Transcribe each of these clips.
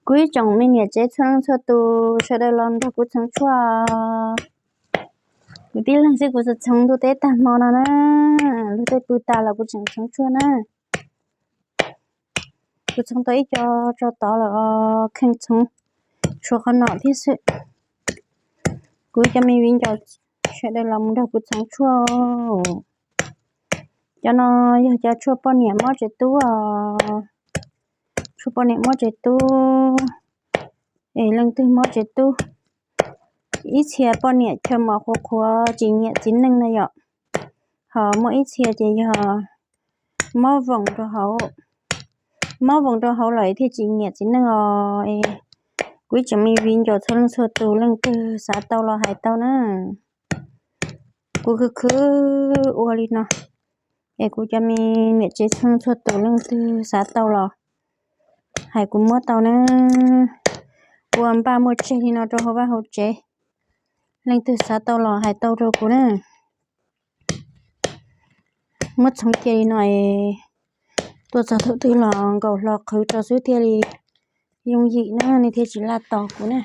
Kuv ib tsoom me niam tsev txhua leej txhua tus sawv daws los nrog kuv txhoov tshuaj. Kuv tib leeg xwb kuv txhoov ntuj teb tag hmo no na, luag tej pw tas los kuv tseem txhoov tshuaj na. Kuv txhoov tau ib co tso tod lawm, kheej txhoov tshuaj qhov no thiab xwb. Kuv cov me viv ncaus sawv daws los mus nrog kuv txhoov tshuaj. Cov no yog cov tshuaj poj niam mob tsev tub os. Tshuaj poj niam mob tsev tub, es leej twg mob tsev tub, ib txhia poj niam chaw mos qhuav qhuav tsis nyiam txiv neej na yom, ho muaj ib txhia ces yog mob voos rau hauv, mob voos rau hauv lawm thiaj tsis nyiam txiv neej os. Kuv ib tsoom me viv ncaus txhua leej txhua tus leej twg xav tau los hais tau na. Kuv khwv khwv ua li no, es kuv cov me niam tsev txhua leej txhua tus leej twg xav tau los hais kuv muab tau na. Ua npaj muaj tseg li no rau hauv vaj hauv tsev, leej twg xav tau los hais tau rau kuv na. Muab txhoov cia li no es tuaj txog thaum twg los nkaus hlo qhwv rau xwb thiaj li yooj yim na, nej thiaj tsis laj tos kuv na.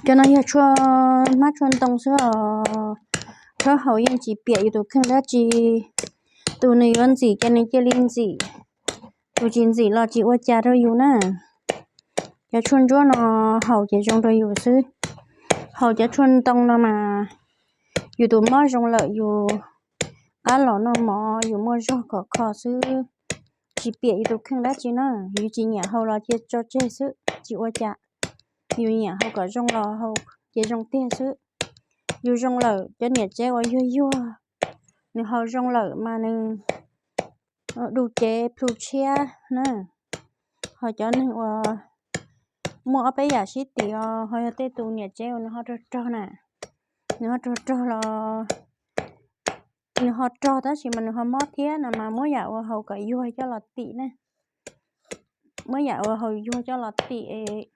Cov no yog tshuaj hmab tshuaj ntoo xwb os. Rhaub haus yeej tsis piam yus tus kheej dab tsi. Tus nws yuav ntxim ces nws cia li ntxim, tus tsis ntxim los tsis ua cas rau yus na. Cov tshuaj ntsuab no haus ces zoo rau yus xwb. Haus cov tshuaj ntoo no mas yus tus mob zoo lawm yus qab los noj mov yus muaj zog kom kho xwb, tsis piam yus tus kheej dab tsi na. Yus tsis nyiam haus los cia tso tseg xwb tsis ua cas. Yus nyiam haus kom zoo los haus ces zoo tiag xwb. Yus zoo lawm cov niam tsev uas yuag yuag, nws haus zoo lawm mas nws du cev plhu tshiab na. Ho cov neeg uas muaj ob peb yam sib tim os, ho yog tej tus niam tsev uas nws ho rog rog na, nws ho rog rog los nws ho rog tab sis mas nws ho mob thiab no mas muab yam uas haus kom yuag coj los tim na. Muab yam uas haus yuag coj los tim es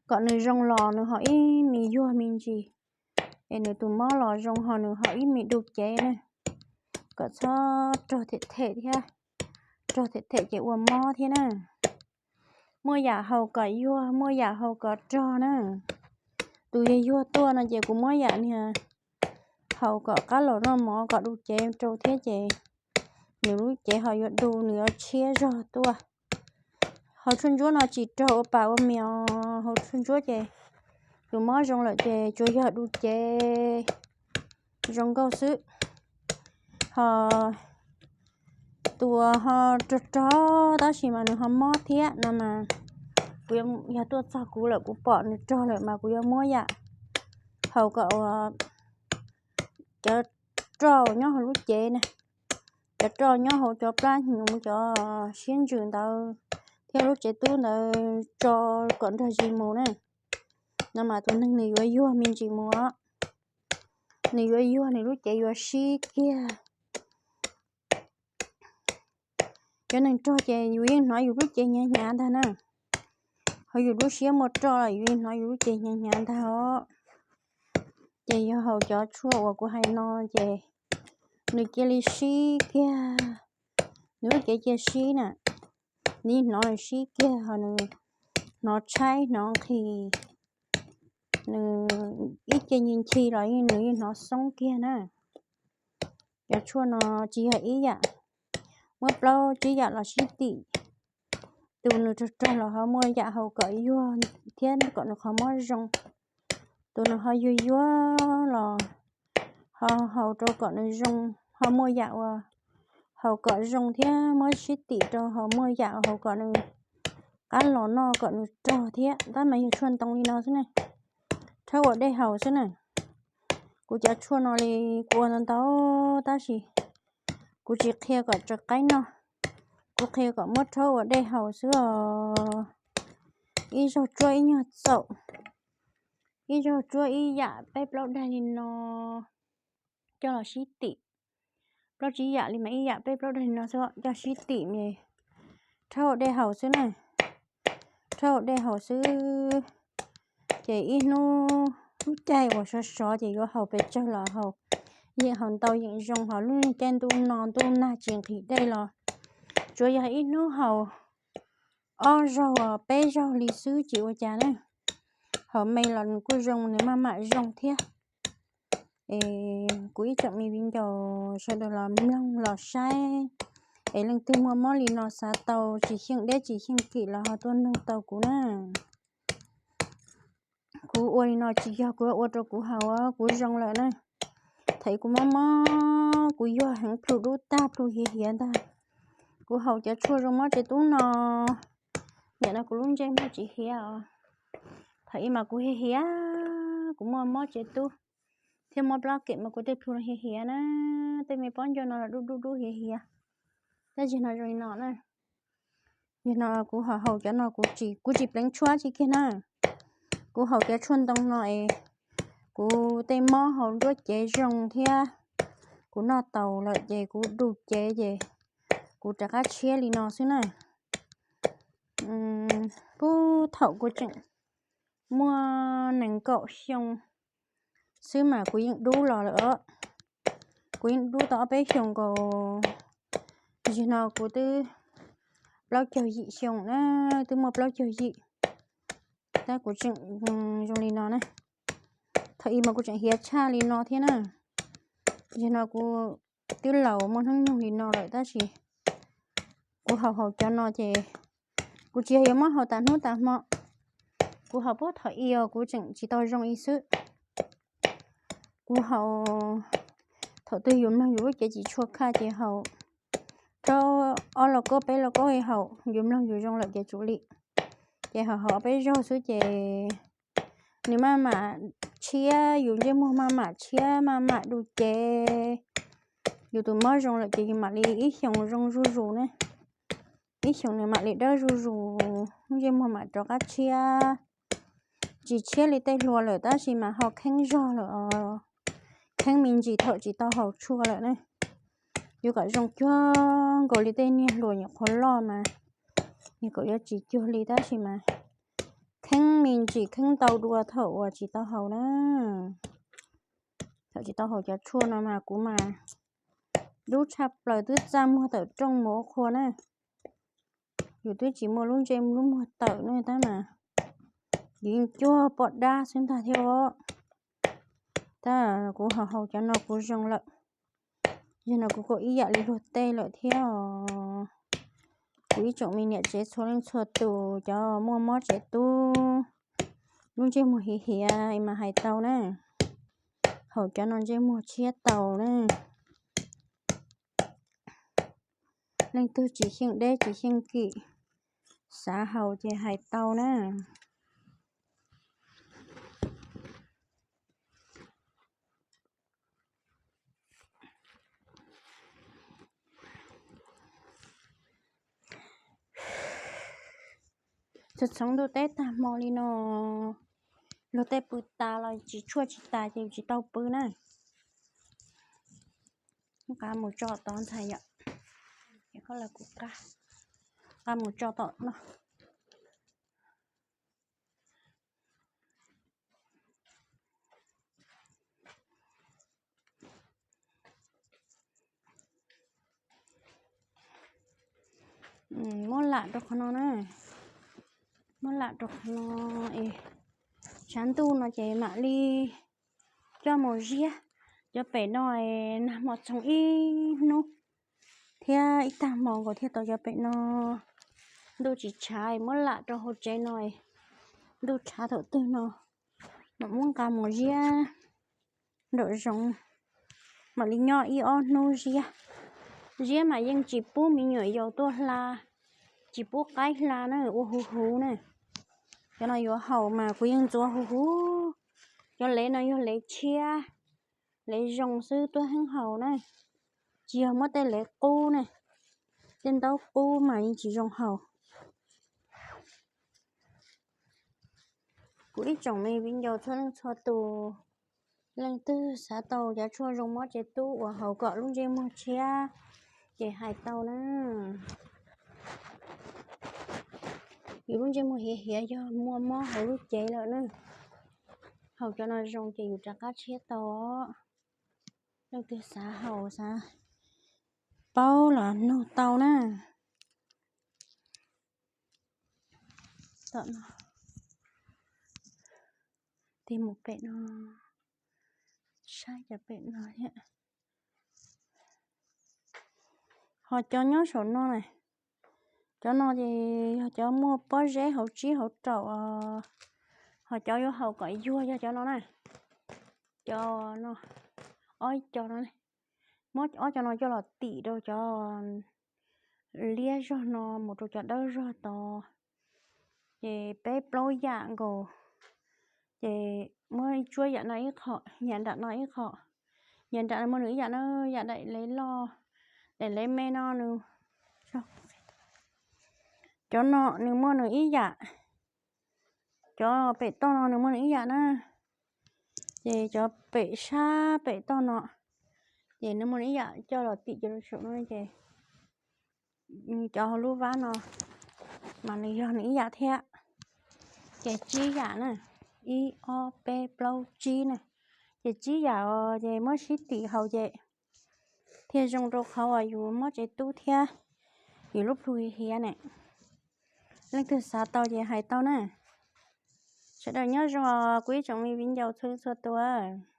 kom nws zoo los nws ho ib me yuag me ntsis, es nws tus mob los zoo ho nws ho ib me du cev na. Kom txhob rog them them thiab, rog them them ces ua mob thiab na. Muaj yam haus kom yuag, muaj yam haus kom rog na. Tus yuag yuag tuaj no ces kuv muab yam niag haus kom qab los noj mov kom du cev rau thiab ces nws lub cev ho yuav du, nws yuav tshiab zog tuaj. Haus tshuaj ntsuab no tsis rog ua pas ua mias, haus tshuaj ntsuab ces tus mob zoo lawm ces tsuas yog du cev zoo nkauj xwb. Ho tus uas ho rog rog tab sis mas nws ho mob thiab no mas, kuv yog tuaj txog kuv lawm kuv pom nws rog lawm mas kuv yuav muab yam haus kom ua cov roj nyob hauv lub cev na, cov roj nyob hauv cov plab hnyuv cov siab ntsws ntawd thiab lub tsev tub ntawd tso kom nrog zis mus na. No mas tus neeg nws yuav yuag me ntsis mus os, nws yuav yuag nws lub cev yuav sib kiag. Cov neeg rog ces yus yeej hnov yus lub cev hnyav hnyav ntag na. Ho yus lub siab muaj roj los yus yeej hnov yus lub cev hnyav hnyav ntag os. Ces yog haus cov tshuaj uas kuv hais no ces nws cia li sib kiag, nws lub cev cia sib na, nws yeej hnov nws sib kiag ho nws hnov tshaib hnov nqhis, nws ib ce nyi nchi los nws yeej hnov xoob kiag na. Cov tshuaj no tsis yog ib yam, muab plaub tsib yam los sib tim. Tus nws rog rog los ho muaj yam haus kom yuag thiab kom nws qhov mob zoo. Tus nws ho yuag yuag los ho haus rau kom nws zoo, ho muaj yam uas haus kom zoo thiab muab sib tim rau ho muaj yam haus kom nws qab los noj kom nws rog thiab. Tab mas yog tshuaj ntoo li no xwb ne, rhaub ua dej haus xwb na. Kuv cov tshuaj no li kuv ua ntau ntau tab sis kuv tsis qhia kom tsaws qaib noj, kuv qhia kom muab rhaub ua dej haus xwb os. Ib zaug tsuab ib nyuag txaum, ib zaug tsuab ib yam peb plaub daig li no coj los sib tim. Plaub tsib yam li mas ib yam peb plaub daig li no xwb coj sib tim, rhaub ua dej haus xwb na, rhaub ua dej haus xwb. Ces ib hnub lub caij uas sov sov ces yuav haus pes tsawg los haus, Yeem haus ntau yeem zoo, hos lub caij ntuj no ntuj nag tsis nqhis dej los tsuas yog ib hnub haus ob zaug peb zaug li xwb tsis ua cas na. Haus me los nws kuj zoo, nws maj mam zoo thiab. Es kuv ib tsoom me viv ncaus sawv daws los mloog los saib, es leej twg muaj mob li no xav tau tsis xyeej deb tsis xyeej kim los ho tuaj nug tau kuv na. Kuv ua li no tsis yog kuv ua rau kuv haus, kuv zoo lawm na. Thaum ub kuv mob mob, kuv yuag heev, plhu dub tag, plhu hiav hiav ntag. Kuv haus cov tshuaj zoo mob tsev tub no, niam no kuv lub ntsej muag tsis hiav os. Thaum ub mas kuv hiav hiav, kuv muaj mob tsev tub thiab mob plab kem mas kuv tej plhu no hiav hiav na, tej me pob ncauj no los dub dub dub hiav hiav. Tab sis no zoo li no na. Yog no kuv ho haus cov no kuv tsis, kuv tsis pleev tshuaj tsis kiag na. Kuv haus cov tshuaj ntoo no es kuv tej mob hauv nruab cev zoo thiab. Kuv noj taus lawm ces kuv du cev ces kuv rov qab tshiab li no xwb na. Puag thaum kuv tseem muaj nees nkaum xyoo xwb mas kuv yeej dub los lawm os. Kuv yeej dub tau ob peb xyoos nkaus. Tam sim no kuv twb plaub caug yim xyoo na, twb muaj plaub caug yim, tab kuv tseem zoo li no na. Thaum ub mas kuv tseem hiav tshaj li no thiab na. Tam sim no kuv twb laus muaj hnub nyoog li no lawm tab sis kuv haus haus cov no ces kuv tsis yog yuav muab haus tas hnub tas hmo. Kuv haus puag thaum ub os kuv tseem tsis tau zoo li xwb. Kuv haus thaum twg yus mloog yus lub cev tsis tshua khaj ces haus rau ob lauj kaub peb lauj kaub haus, yus mloog yus zoo lawm ces tsum li. Ces haus haus peb zaug xwb ces nws maj mam tshiab, yus ntsej muag maj mam tshiab maj mam du cev. Yus tus mob zoo lawm ces yus mam li ib xyoos zoo zuj zus ne, ib xyoos nws mam li dawb zuj zus, ntsej muag mam rov qab tshiab. Tsis tshiab li tej hluas lawm tab sis mas ho kheeb zog lawm os. Kheeb me ntsis thaum tsis tau haus tshuaj lawm ne. Yuav kom zoo cuag nkaus li tej niag hluas nyuam qhuav loj mas, nws kom yuav tsis cuag li tab sis mas kheeb me ntsis kheeb ntau dua thaum uas tsis tau haus na. Thaum tsis tau haus cov tshuaj no mas kuv mas dub tshaj plaws twb txaj muag tawm rooj mus ua qhua na. Yus twb tsis muaj lub ntsej lub muag tawm ne tab mas yus yeej cuag poj dab xwb ntag thiab os. Tab kuv ho haus cov no kuv zoo lawm. Yog no kuv kuj ib yam li luag tej lawm thiab os. Kuv ib tsoom me niam tsev txhua leej txhua tus cov muaj mob tsev tub, lub ntsej muag hiav hiav mas hais tau na. Haus cov no ntsej muag tshiab tau na. Leej twg tsis xyeej deb tsis xyeej kim, xav haus ces hais tau na. Txhoov txhoov ntuj teb tag hmo li no, luag tej pw tas los tsis tshuaj tsis tas ces tsis tau pw na. Nqa mus tso tod ntag yom. Koj los kuv nqa mus tso tom no. Muab lam rau qhov no na, muab lam rau qhov no es tshav ntuj no ces mam li coj mus ziab. Cov pem no nag hmo txhoov ib hnub thiab ib tag hmo nkaus thiaj tau cov pem no. Ntuj tsis tshav muab lam rau hauv tsev no, ntuj tshav thaum twg no mam muab nqa mus ziab nraum zoov, mam li nyob ib ob hnub ziab. Ziab mas yeej tsis pub me nyuam yaus tuaj hla, tsis pub qaib hla na, ua huv huv na. Cov no yuav haus mas kuv yeej ntxuav huv huv. Cov lev no yog lev tshiab, lev zoo xwb tuaj heev haus na, tsis yog muab tej lev qub ne, tej ntaub qub mas yeej tsis zoo haus. Kuv ib tsoom me viv ncaus txhua leej txhua tus, leej twg xav tau cov tshuaj zoo mob tsev tub uas haus kom lub ntsej muag tshiab ces hais tau na. Yus lub ntsej muag hiav hiav yog muaj mob hauv lub cev lawm na, haus cov no zoo ces yus rov qab tshiab tau os. Leej twg xav haus xav paub los nug tau na. Tom no tig mus pem no, saib cov pem no thiab. Ho cov nyob saum no na, cov no ces yog cov muaj pob zeb hauv tsib hauv raum os. Ho cov yuav haus kom yuag yog cov no na. Cov no, ob cov no, muab ob cov no coj los tim rau cov liab zog no mus rau cov dawb zog tod. Ces peb plaub yam nkaus, ces muab tsuab yam no ib qho, yam nram no ib qho. Yam nram no muaj nws ib yam na, yam daim leb loj, daim leb me no nws, cov no nws muaj nws ib yam. Cov pem toj no nws muaj nws ib yam na. Ces cov pem sab pem toj no, ces nws muaj nws ib yam coj los tim cov saum no ces nws cov hauv lub vab no mas nws yog nws ib yam thiab. Ces tsib yam na, ib ob peb plaub tsib na, ces tsib yam os, ces muab sib tim haus ces thiaj zoo rau qhov uas yus muab tsev tub thiab yus lub plhu hiav ne. Leej twg xav tau ces hais tau na. Sawv daws nyob zoo os kuv ib tsoom me viv ncaus txhua leej txhua tus.